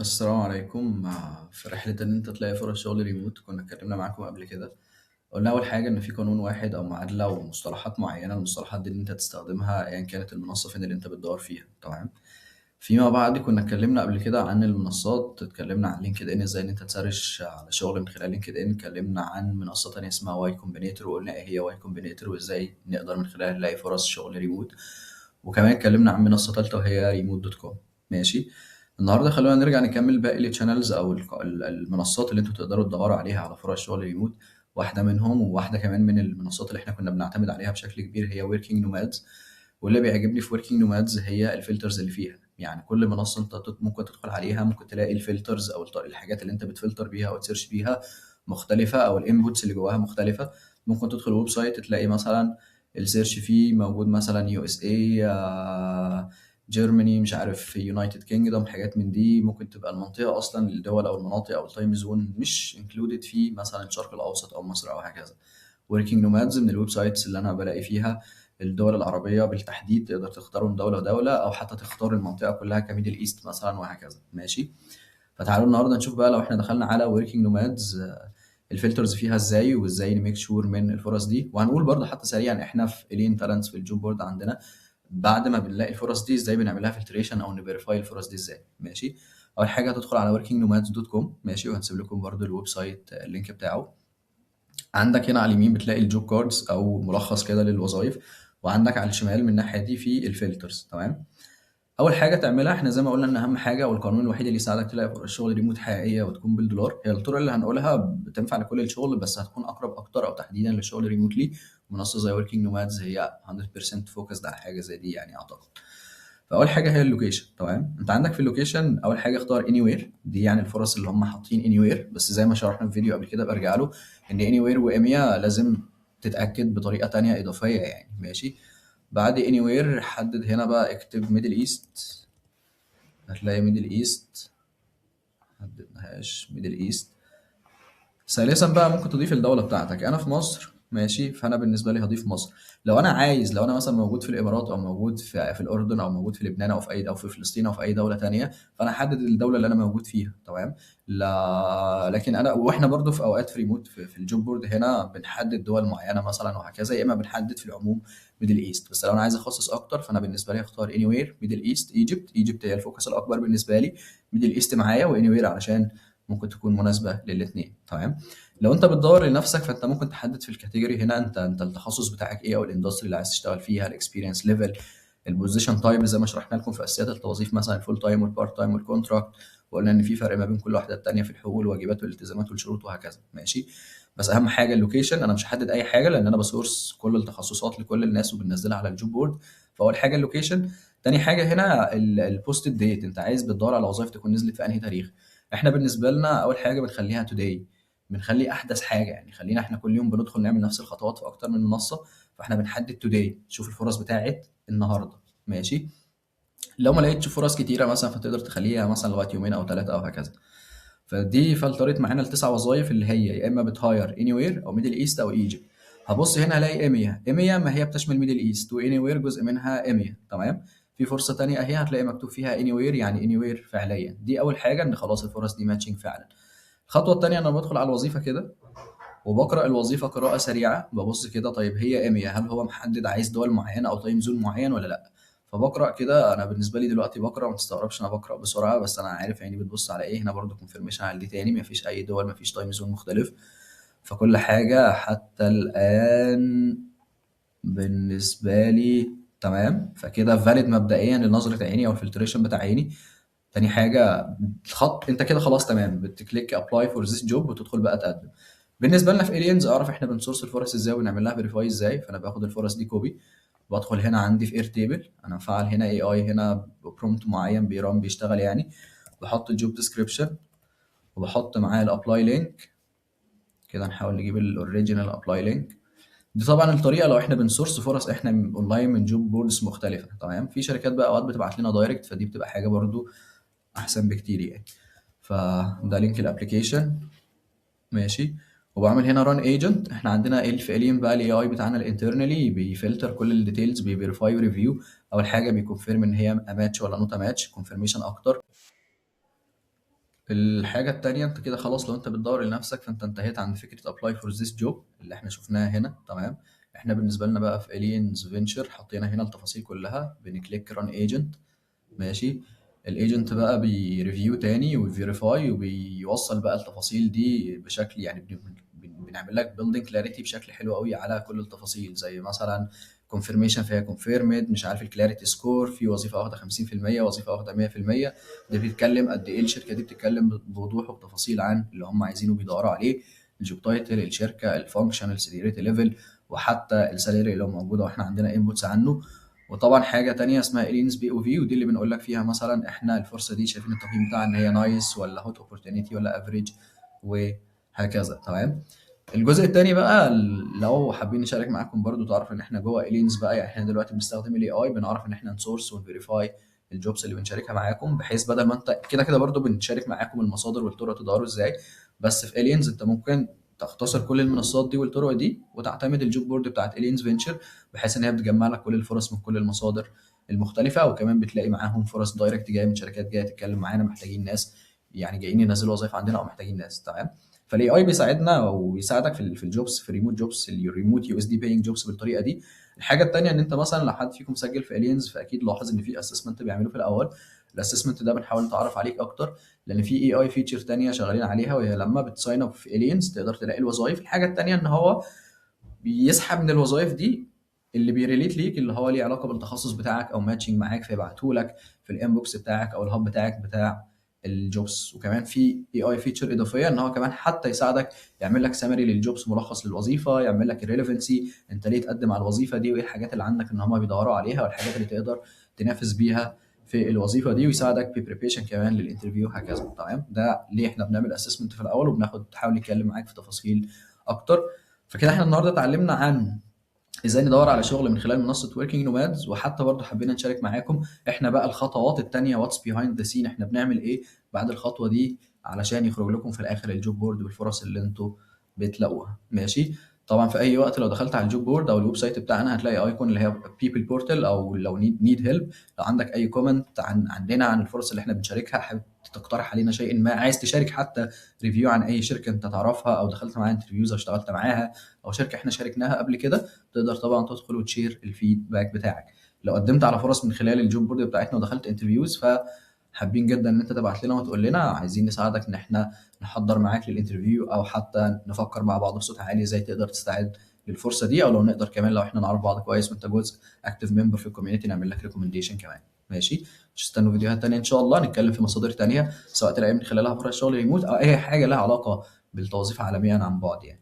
السلام عليكم. في رحلة إن أنت تلاقي فرص شغل ريموت، كنا اتكلمنا معاكم قبل كده. قلنا أول حاجة إن في قانون واحد أو معادلة ومصطلحات معينة، المصطلحات دي اللي أنت تستخدمها أيا كانت المنصة فين اللي أنت بتدور فيها. تمام. فيما بعد كنا اتكلمنا قبل كده عن المنصات، اتكلمنا عن LinkedIn ازاي ان انت ت search على شغل من خلال LinkedIn، اتكلمنا عن منصة تانية اسمها Y Combinator وقلنا ايه هي Y Combinator وازاي نقدر من خلالها نلاقي فرص شغل ريموت، وكمان اتكلمنا عن منصة ثالثة وهي Remote.com. ماشي. النهارده خلونا نرجع نكمل باقي ال channels او المنصات اللي انتوا تقدروا تدوروا عليها على فرص شغل ريموت. واحدة منهم وواحدة كمان من المنصات اللي احنا كنا بنعتمد عليها بشكل كبير هي Working Nomads. واللي بيعجبني في Working Nomads هي ال filters اللي فيها، يعني كل منصة انت ممكن تدخل عليها ممكن تلاقي ال filters او الحاجات اللي انت بتفلتر بيها او ت search بيها مختلفة، او ال inputs اللي جواها مختلفة. ممكن تدخل website تلاقي مثلا ال search فيه موجود مثلا USA، Germany، مش عارف United Kingdom، حاجات من دي. ممكن تبقى المنطقة اصلا الدول او المناطق او ال time zone مش included في مثلا الشرق الاوسط او مصر او هكذا. Working Nomads من ال websites اللي انا بلاقي فيها الدول العربية بالتحديد، تقدر تختارهم دولة دولة او حتى تختار المنطقة كلها ك Middle East مثلا وهكذا. ماشي. فتعالوا النهارده نشوف بقى لو احنا دخلنا على Working Nomads ال filters فيها ازاي، وازاي ن make sure من الفرص دي. وهنقول برضه حتى سريعا احنا في Elien Talents في ال job board عندنا بعد ما بنلاقي الفرص دي ازاي بنعملها filtration او ن verify الفرص دي ازاي. ماشي. اول حاجة هتدخل على workingnomads.com، ماشي، وهنسيب لكم برضه ال website ال link بتاعه. عندك هنا على اليمين بتلاقي ال job cards او ملخص كده للوظائف، وعندك على الشمال من الناحية دي في ال filters. تمام. اول حاجة تعملها، احنا زي ما قلنا ان اهم حاجة والقانون الوحيد اللي يساعدك تلاقي فرص شغل ريموت حقيقية وتكون بالدولار، هي الطرق اللي هنقولها بتنفع لكل الشغل بس هتكون اقرب اكتر او تحديدا للشغل remotely. منصة زي Working Nomads هي 100% focused على حاجة زي دي يعني اعتقد. فاول حاجة هي ال location. تمام. انت عندك في ال location اول حاجة اختار anywhere، دي يعني الفرص اللي هم حاطين anywhere، بس زي ما شرحنا في فيديو قبل كده برجع له ان anywhere و EMEA لازم تتاكد بطريقة تانية اضافية يعني. ماشي. بعد anywhere حدد هنا بقى، اكتب Middle East، هتلاقي Middle East، حددناهاش Middle East. ثالثا بقى ممكن تضيف الدولة بتاعتك. انا في مصر، ماشي، فانا بالنسبة لي هضيف مصر. لو انا عايز، لو انا مثلا موجود في الامارات او موجود في الاردن او موجود في لبنان او في اي، او في فلسطين او في اي دولة تانية، فانا احدد الدولة اللي انا موجود فيها. تمام. لا، لكن انا واحنا برضو في اوقات في ريموت في ال job board هنا بنحدد دول معينة مثلا وهكذا، يا اما بنحدد في العموم Middle East. بس لو انا عايز اخصص اكتر فانا بالنسبة لي اختار anywhere Middle East Egypt. Egypt هي ال focus الاكبر بالنسبة لي، Middle East معايا و anywhere علشان ممكن تكون مناسبة للاثنين. تمام. لو انت بتدور لنفسك فانت ممكن تحدد في ال category هنا انت التخصص بتاعك ايه، او ال industry اللي عايز تشتغل فيها، ال experience level، ال position type زي ما شرحنا لكم في اساسيات التوظيف مثلا ال full time وال part time وال contract، وقلنا ان في فرق ما بين كل واحدة الثانية في الحقوق والواجبات والالتزامات والشروط وهكذا. ماشي. بس اهم حاجة ال location، انا مش هحدد اي حاجة لان انا ب source كل التخصصات لكل الناس وبننزلها على ال job board. فاول حاجة ال location. تاني حاجة هنا ال posted date، انت عايز بتدور على وظائف تكون نزلت في انهي تاريخ. احنا بالنسبة لنا اول حاجة بنخليها today، بنخلي احدث حاجة، يعني خلينا احنا كل يوم بندخل نعمل نفس الخطوات في اكتر من منصة، فاحنا بنحدد today، شوف الفرص بتاعت النهارده. ماشي. لو ما لقيتش فرص كتيرة مثلا فتقدر تخليها مثلا لغاية يومين او 3 او هكذا. فدي فلترت معانا التسع وظائف اللي هي يا اما بت hire anywhere او Middle East او Egypt. هبص هنا هلاقي EMEA، EMEA ما هي بتشمل Middle East، و anywhere جزء منها EMEA. تمام. في فرصة تانية اهي هتلاقي مكتوب فيها anywhere، يعني anywhere فعليا. دي اول حاجة ان خلاص الفرص دي matching فعلا. الخطوة الثانية انا بدخل على الوظيفة كده وبقرا الوظيفة قراءة سريعة، ببص كده طيب هي EMEA، هل هو محدد عايز دول معينة او time zone معين ولا لا؟ فبقرا كده، انا بالنسبة لي دلوقتي بقرا، ما تستغربش انا بقرا بسرعة بس انا عارف عيني بتبص على ايه. هنا برضو confirmation على دي تاني، ما فيش اي دول، ما فيش time zone مختلف، فكل حاجة حتى الان بالنسبة لي تمام. فكده valid مبدئيا لنظره عيني او ال filtration بتاع عيني. تاني حاجة الخط، انت كده خلاص تمام، بت click apply for this job وتدخل بقى تقدم. بالنسبة لنا في الينز اعرف احنا بن source الفرص ازاي ونعمل لها verify ازاي. فانا باخد الفرص دي copy، بدخل هنا عندي في Airtable، انا مفعل هنا AI هنا prompt معين بي run بيشتغل يعني، بحط ال job description وبحط معاه ال apply link كده، نحاول نجيب ال original apply link. دي طبعا الطريقة لو احنا بن source فرص احنا اونلاين من job boards مختلفة. تمام. في شركات بقى اوقات بتبعت لنا direct، فدي بتبقى حاجة برضو احسن بكتير يعني. فده link ال application. ماشي. وبعمل هنا run agent. احنا عندنا ايه في الين بقى ال AI بتاعنا ال internally بيفلتر كل ال details، بي verify review. اول حاجة بي confirm ان هي ماتش ولا not match، confirmation اكتر. الحاجة التانية، انت كده خلاص لو انت بتدور لنفسك فانت انتهيت عند فكرة apply for this job اللي احنا شفناها هنا. تمام. احنا بالنسبة لنا بقى في Aliens Venture حطينا هنا التفاصيل كلها، بن click run agent. ماشي. ال agent بقى بي review تاني وي verify وبيوصل بقى التفاصيل دي بشكل يعني بنعمل لك building clarity بشكل حلو قوي على كل التفاصيل، زي مثلا confirmation فيها confirmed، مش عارف ال clarity score، في وظيفة واخده 50%، وظيفة واخده 100%. ده بيتكلم قد ايه الشركة دي بتتكلم بوضوح وبتفاصيل عن اللي هم عايزينه وبيدوروا عليه، ال job title، الشركه، ال function، ال seniority level، وحتى ال salary اللي هو موجودة واحنا عندنا inputs عنه. وطبعا حاجة تانية اسمها Aliens POV، ودي اللي بنقول لك فيها مثلا احنا الفرصة دي شايفين التقييم بتاعها ان هي nice ولا hot opportunity ولا average وهكذا. تمام. الجزء الثاني بقى لو حابين نشارك معاكم برضو، تعرف ان احنا جوه Aliens بقى، يعني احنا دلوقتي بنستخدم ال AI، بنعرف ان احنا ن source ون verify ال jobs اللي بنشاركها معاكم، بحيث بدل ما انت كده كده برضو بنشارك معاكم المصادر والطرق تدوروا ازاي، بس في Aliens انت ممكن تختصر كل المنصات دي والطرق دي وتعتمد ال job board بتاعت Aliens Venture، بحيث ان هي بتجمع لك كل الفرص من كل المصادر المختلفه، وكمان بتلاقي معاهم فرص direct جاية من شركات جاية تتكلم معانا محتاجين ناس، يعني جايين ينزلوا وظائف عندنا او محتاجين ناس. تمام. فال AI بيساعدنا وبيساعدك في ال jobs، في ال remote jobs، ال remote USD paying jobs بالطريقة دي. الحاجة الثانية ان انت مثلا لو حد فيكم سجل في Aliens فاكيد لاحظ ان في assessment بيعملوه في الاول. ال assessment ده بنحاول نتعرف عليك اكتر، لان في AI feature ثانية شغالين عليها، وهي لما بت sign up في Aliens تقدر تلاقي الوظائف. الحاجة الثانية ان هو بيسحب من الوظائف دي اللي بي relate ليك، اللي هو ليه علاقة بالتخصص بتاعك او matching معاك، فيبعته لك في ال inbox بتاعك او ال hub بتاعك بتاع ال jobs. وكمان في AI feature اضافية ان هو كمان حتى يساعدك يعمل لك summary لل jobs، ملخص للوظيفة، يعمل لك ال relevancy، انت ليه تقدم على الوظيفة دي، وايه الحاجات اللي عندك ان هم بيدوروا عليها، والحاجات اللي تقدر تنافس بيها في الوظيفة دي، ويساعدك ب preparation كمان لل interview هكذا. تمام. ده ليه احنا بنعمل assessment في الاول وبناخد نحاول نتكلم معاك في تفاصيل اكتر. فكده احنا النهارده اتعلمنا عن ازاي ندور على شغل من خلال منصة Working Nomads، وحتى برضه حبينا نشارك معاكم احنا بقى الخطوات الثانية، what's behind the scene، احنا بنعمل ايه بعد الخطوة دي علشان يخرج لكم في الاخر ال job board بالفرص اللي انتوا بتلاقوها. ماشي. طبعا في اي وقت لو دخلت على ال job board او ال website بتاعنا هتلاقي icon اللي هي people portal، او لو need help، لو عندك اي comment عندنا عن الفرص اللي احنا بنشاركها، حابب تقترح علينا شيء ما، عايز تشارك حتى review عن اي شركة انت تعرفها او دخلت معاها interviews او اشتغلت معاها او شركة احنا شاركناها قبل كده، تقدر طبعا تدخل وت share ال feedback بتاعك. لو قدمت على فرص من خلال ال job board بتاعتنا ودخلت interviews، فحابين جدا ان انت تبعت لنا وتقول لنا، عايزين نساعدك ان احنا نحضر معاك لل interview، او حتى نفكر مع بعض بصوت عالي ازاي تقدر تستعد للفرصه دي، او لو نقدر كمان لو احنا نعرف بعض كويس وانت جزء active member في ال community نعمل لك recommendation كمان. ماشي. تستنوا فيديوهات تانية ان شاء الله نتكلم في مصادر تانية، سواء تلاقي من خلالها فرص شغل ريموت او اي حاجة لها علاقة بالتوظيف عالميا عن بعد يعني.